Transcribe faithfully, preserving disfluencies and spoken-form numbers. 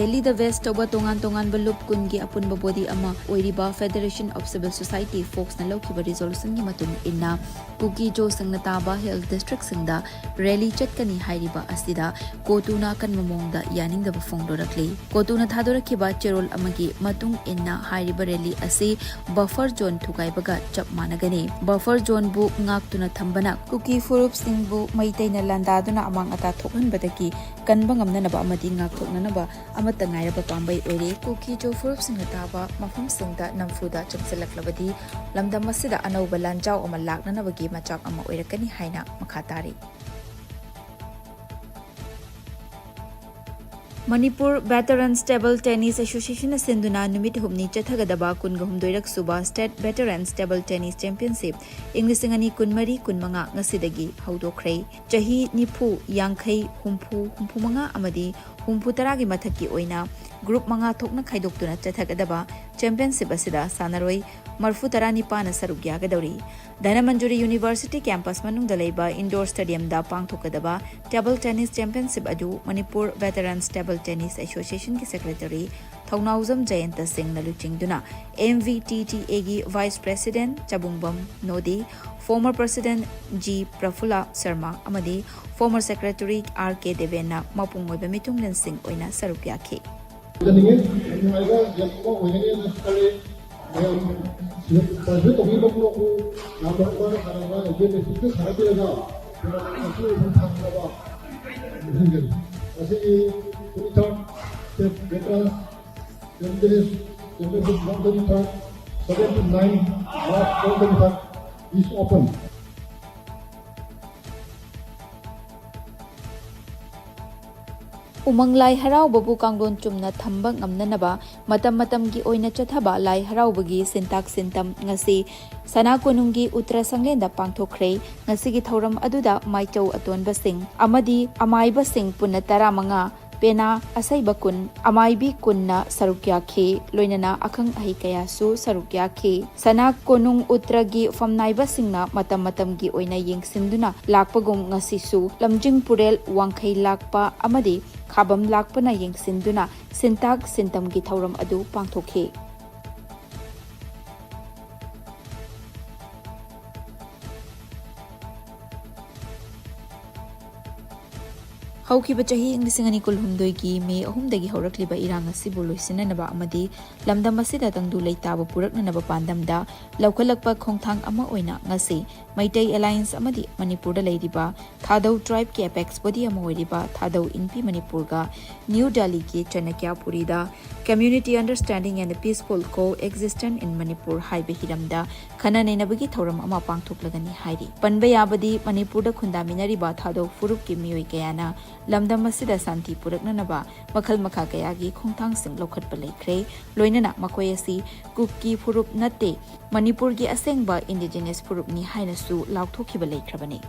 ꯔꯦꯂꯤꯗ veg ꯇꯧꯕ ꯇꯣꯉꯥꯟ ꯇꯣꯉꯥꯟꯕ ꯂꯨꯞ ꯀꯨꯟꯒꯤ ꯑꯄꯨꯟꯕ ꯕꯣꯗꯤ ꯑꯃ ꯑꯣꯏꯔꯤꯕ Federation of Civil Society, ꯐꯣꯛꯁꯅ ꯂꯧꯈꯤꯕ ꯔꯤꯖꯣꯂꯨꯁꯟꯒꯤ ꯃꯇꯨꯡ ꯏꯟꯅ, ꯀꯨꯀꯤ ꯖꯣꯁꯤꯡꯅ ꯇꯥꯕ ꯍꯤꯜ ꯗꯤꯁꯇ꯭ꯔꯤꯛꯁꯤꯡꯗ ꯔꯦꯂꯤ ꯆꯠꯀꯅꯤ ꯍꯥꯏꯔꯤꯕ ꯑꯁꯤꯗ ꯀꯣꯇꯨꯅ ꯑꯀꯟꯕ ꯃꯑꯣꯡꯗ ꯌꯥꯅꯤꯡꯗꯕ ꯐꯣꯡꯗꯣꯔꯛꯂꯤ꯫ ꯀꯣꯇꯨꯅ ꯊꯥꯗꯣꯔꯛꯈꯤꯕ ꯆꯦꯔꯣꯜ ꯑꯃꯒꯤ ꯃꯇꯨꯡ ꯏꯟꯅ, ꯍꯥꯏꯔꯤꯕ ꯔꯦꯂꯤ ꯑꯁꯤ ꯕꯐꯔ ꯖꯣꯟ ꯊꯨꯒꯥꯏꯕꯒ ꯆꯞ ꯃꯥꯟꯅꯒꯅꯤ꯫ ꯕꯐꯔ ꯖꯣꯟꯕꯨ ꯉꯥꯛꯇꯨꯅ ꯊꯝꯕꯅ ꯀꯨꯀꯤ ꯐꯨꯔꯨꯞꯁꯤꯡꯕꯨ ꯃꯩꯇꯩꯅ ꯂꯥꯟꯗꯥꯗꯨꯅ ꯑꯃꯥꯡ ꯑꯇꯥ ꯊꯣꯛꯍꯟꯕꯗꯒꯤ ꯀꯟꯕ ꯉꯝꯅꯅꯕ ꯑꯃꯗꯤ ꯉꯥꯛꯊꯣꯛꯅꯅꯕ ꯑꯃꯠꯇ ꯉꯥꯏꯔꯕ ꯄꯥꯝꯕꯩ ꯑꯣꯏꯔꯦ꯫ ꯀꯨꯀꯤ ꯖꯣ ꯐꯨꯔꯨꯞꯁꯤꯡꯅ ꯇꯥꯕ ꯃꯐꯝꯁꯤꯡꯗ ꯅꯝꯐꯨꯗ ꯆꯪꯁꯤꯜꯂꯛꯂꯕꯗꯤ ꯂꯝꯗꯝ ꯑꯁꯤꯗ ꯑꯅꯧꯕ ꯂꯥꯟꯖꯥꯎ ꯑꯃ ꯂꯥꯛꯅꯅꯕꯒꯤ ꯃꯆꯥꯛ ꯑꯃ ꯑꯣꯏꯔꯛꯀꯅꯤ ꯍꯥꯏꯅ ꯃꯈꯥ ꯇꯥꯔꯤ꯫ ꯃꯅꯤꯄꯨꯔ ꯚꯦꯇꯔꯟꯁ ꯇꯦꯕꯜ ꯇꯦꯅꯤꯁ ꯑꯦꯁꯣꯁꯤꯌꯦꯁꯟꯅ ꯁꯤꯟꯗꯨꯅ ꯅꯨꯃꯤꯠ ꯍꯨꯝꯅꯤ ꯆꯠꯊꯒꯗꯕ ꯀꯨꯟꯒ ꯍꯨꯝꯗꯣꯏꯔꯛ ꯁꯨꯕ ꯁ꯭ꯇꯦꯠ ꯚꯦꯇꯔꯟꯁ ꯇꯦꯕꯜ ꯇꯦꯅꯤꯁ ꯆꯦꯝꯄꯤꯌꯟꯁꯤꯞ ꯏꯪ ꯂꯤꯁꯤꯡ ꯑꯅꯤ ꯀꯨꯟꯃꯔꯤ ꯀꯨꯟꯃꯉꯥ ꯉꯁꯤꯗꯒꯤ ꯍꯧꯗꯣꯛꯈ꯭ꯔꯦ꯫ ꯆꯍꯤ ꯅꯤꯐꯨ, ꯌꯥꯡꯈꯩ, ꯍꯨꯝꯐꯨ, ꯍꯨꯝꯐꯨꯃꯉꯥ ꯑꯃꯗꯤ ꯍꯨꯝꯐꯨ ꯇꯔꯥꯒꯤ ꯃꯊꯛꯀꯤ ꯑꯣꯏꯅ ꯒ꯭ꯔꯨꯞ ꯃꯉꯥ ꯊꯣꯛꯅ ꯈꯥꯏꯗꯣꯛꯇꯨꯅ ꯆꯠꯊꯒꯗꯕ ꯆꯦꯝꯄꯤꯌꯟꯁꯤꯞ ꯑꯁꯤꯗ ꯁꯥꯟꯅꯔꯣꯏ ꯃꯔꯐꯨ ꯇꯔꯥꯅꯤꯄꯥꯟꯅ ꯁꯔꯨꯛ ꯌꯥꯒꯗꯧꯔꯤ꯫ ꯙꯅꯃꯟꯖꯨꯔꯤ ꯌꯨꯅꯤꯚꯔꯁꯤꯇꯤ ꯀꯦꯝꯄꯁ ꯃꯅꯨꯡꯗ ꯂꯩꯕ ꯏꯟꯗꯣꯔ ꯁ꯭ꯇꯦꯗꯤꯌꯝꯗ ꯄꯥꯡꯊꯣꯛꯀꯗꯕ ꯇꯦꯕꯜ ꯇꯦꯅꯤꯁ ꯆꯦꯝꯄꯤꯌꯟꯁꯤꯞ ꯑꯗꯨ ꯃꯅꯤꯄꯨꯔ ꯚꯦꯇꯔꯟꯁ ꯇꯦꯕꯜ ꯇꯦꯅꯤꯁ ꯑꯦꯁꯣꯁꯤꯌꯦꯁꯟꯒꯤ ꯁꯦꯀ꯭ꯔꯦꯇꯔꯤ ꯊꯧꯅꯥꯎꯖꯝ ꯖꯌꯟꯇ ꯁꯤꯡꯅ ꯂꯨꯆꯤꯡꯗꯨꯅ MVTTAꯒꯤ vice president Chabungbam Nodi, former president G Prafulla Sarma ꯑꯃꯗꯤ ꯐꯣꯔꯃꯔ ꯁꯦꯀ꯭ꯔꯦꯇꯔꯤ ꯑꯥꯔ ꯀꯦ ꯗꯦꯕꯦꯟꯅ ꯃꯄꯨꯡ ꯑꯣꯏꯕ ꯃꯤꯊꯨꯡꯂꯦꯟꯁꯤꯡ ꯑꯣꯏꯅ ꯁꯔꯨꯛ ꯌꯥꯈꯤ꯫ ꯌꯥꯝ ꯅꯨꯡꯉꯥꯏꯕ ꯌꯥꯝ ꯑꯃ ꯑꯣꯏꯒꯅꯤ ꯍꯥꯏꯅ ꯈꯜꯂꯤ꯫ ꯃꯌꯥꯝ ꯁꯤꯗ ꯄꯥꯔꯇꯤꯁꯤꯄꯦꯠ ꯇꯧꯕꯤꯕ ꯄꯨꯝꯅꯃꯛꯄꯨ ꯌꯥꯝꯅ ꯋꯥꯅ ꯁꯥꯟꯅꯕ, ꯑꯦꯟꯖꯣꯏ ꯃꯦꯁꯤꯟꯗ ꯁꯥꯟꯅꯕꯤꯔꯒ ꯉꯁꯤ ꯃꯄꯨꯡ ꯐꯥꯍꯟꯅꯕ ꯅꯤꯡꯁꯤꯡꯖꯔꯤ꯫ ꯉꯁꯤꯒꯤ twenty-third State Veterans Championship, Championship one twenty-third, seven to nine March twenty twenty-five is open. ꯎꯃꯪ ꯂꯥꯏ ꯍꯔꯥꯎꯕꯕꯨ ꯀꯥꯡꯂꯣꯟ ꯆꯨꯝꯅ ꯊꯝꯕ ꯉꯝꯅꯅꯕ ꯃꯇꯝ ꯃꯇꯝꯒꯤ ꯑꯣꯏꯅ ꯆꯠꯊꯕ ꯂꯥꯏ ꯍꯔꯥꯎꯕꯒꯤ ꯁꯤꯟꯇꯥꯛ ꯁꯤꯟꯇꯝ ꯉꯁꯤ ꯁꯅꯥ ꯀꯣꯅꯨꯡꯒꯤ ꯎꯇ꯭ꯔ ꯁꯪꯂꯦꯟꯗ ꯄꯥꯡꯊꯣꯛꯈ꯭ꯔꯦ꯫ ꯉꯁꯤꯒꯤ ꯊꯧꯔꯝ ꯑꯗꯨꯗ ꯃꯥꯏꯆꯧ ꯑꯇꯣꯟꯕꯁꯤꯡ ꯑꯃꯗꯤ ꯑꯃꯥꯏꯕꯁꯤꯡ ꯄꯨꯟꯅ ꯇꯔꯥꯃꯉꯥ, ꯄꯦꯅꯥ ꯑꯁꯩꯕ ꯀꯨꯟ, ꯑꯃꯥꯏꯕꯤ ꯀꯨꯟꯅ ꯁꯔꯨꯛ ꯌꯥꯈꯤ꯫ ꯂꯣꯏꯅꯅ ꯑꯈꯪ ꯑꯍꯩ ꯀꯌꯥꯁꯨ ꯁꯔꯨꯛ ꯌꯥꯈꯤ꯫ ꯁꯅꯥ ꯀꯣꯅꯨꯡ ꯎꯇ꯭ꯔꯒꯤ ꯐꯝꯅꯥꯏꯕꯁꯤꯡꯅ ꯃꯇꯝ ꯃꯇꯝꯒꯤ ꯑꯣꯏꯅ ꯌꯦꯡꯁꯤꯟꯗꯨꯅ ꯂꯥꯛꯄꯒꯨꯝ ꯉꯁꯤꯁꯨ ꯂꯝꯖꯤꯡ ꯄꯨꯔꯦꯜ, ꯋꯥꯡꯈꯩ ꯂꯥꯛꯄ ꯑꯃꯗꯤ ꯈꯥꯕꯝ ꯂꯥꯛꯄꯅ ꯌꯦꯡꯁꯤꯟꯗꯨꯅ ꯁꯤꯟꯇꯥꯛ ꯁꯤꯟꯇꯝꯒꯤ ꯊꯧꯔꯝ ꯑꯗꯨ ꯄꯥꯡꯊꯣꯛꯈꯤ꯫ ꯍꯧꯈꯤꯕ ꯆꯍꯤ ꯂꯤꯁꯤꯡ ꯑꯅꯤ ꯀꯨꯟꯍꯨꯝꯗꯣꯏꯒꯤ ꯃꯦ ꯑꯍꯨꯝꯗꯒꯤ ꯍꯧꯔꯛꯂꯤꯕ ꯏꯔꯥꯡ ꯑꯁꯤꯕꯨ ꯂꯣꯏꯁꯤꯟꯅꯅꯕ ꯑꯃꯗꯤ ꯂꯝꯗꯝ ꯑꯁꯤꯗ ꯇꯪꯗꯨ ꯂꯩꯇꯥꯕ ꯄꯨꯔꯛꯅꯅꯕ ꯄꯥꯟꯗꯝꯗ ꯂꯧꯈꯠꯂꯛꯄ ꯈꯣꯡꯊꯥꯡ ꯑꯃ ꯑꯣꯏꯅ ꯉꯁꯤ ꯃꯩꯇꯩ ꯑꯦꯂꯥꯏꯟꯁ ꯑꯃꯗꯤ ꯃꯅꯤꯄꯨꯔꯗ ꯂꯩꯔꯤꯕ ꯊꯥꯗꯧ tribeꯀꯤ apex body ꯑꯃ ꯑꯣꯏꯔꯤꯕ ꯊꯥꯗꯧ ꯏꯟꯄꯤ ꯃꯅꯤꯄꯨꯔꯒ ꯅ꯭ꯌꯨ ꯗꯦꯜꯂꯤꯒꯤ ꯆꯅꯀ꯭ꯌꯥꯄꯨꯔꯤꯗ Community Understanding and Peaceful Coexistence in Manipur ꯍꯥꯏꯕ ꯍꯤꯔꯝꯗ ꯈꯟꯅ ꯅꯩꯅꯕꯒꯤ ꯊꯧꯔꯝ ꯑꯃ ꯄꯥꯡꯊꯣꯛꯂꯒꯅꯤ ꯍꯥꯏꯔꯤ꯫ ꯄꯟꯕ ꯌꯥꯕꯗꯤ ꯃꯅꯤꯄꯨꯔꯗ ꯈꯨꯟꯗꯥꯃꯤꯟꯅꯔꯤꯕ ꯊꯥꯗꯧ ꯐꯨꯔꯨꯞꯀꯤ ꯃꯤꯑꯣꯏ ꯀꯌꯥꯅ ꯂꯝꯗꯝ ꯑꯁꯤꯗ ꯁꯥꯟꯇꯤ ꯄꯨꯔꯛꯅꯅꯕ ꯃꯈꯜ ꯃꯈꯥ ꯀꯌꯥꯒꯤ ꯈꯣꯡꯊꯥꯡꯁꯤꯡ ꯂꯧꯈꯠꯄ ꯂꯩꯈ꯭ꯔꯦ꯫ ꯂꯣꯏꯅꯅ ꯃꯈꯣꯏ ꯑꯁꯤ ꯀꯨꯀꯤ ꯐꯨꯔꯨꯞ ꯅꯠꯇꯦ, ꯃꯅꯤꯄꯨꯔꯒꯤ ꯑꯁꯦꯡꯕ indigenous ꯐꯨꯔꯨꯞꯅꯤ ꯍꯥꯏꯅꯁꯨ ꯂꯥꯎꯊꯣꯛꯈꯤꯕ ꯂꯩꯈ꯭ꯔꯕꯅꯤ꯫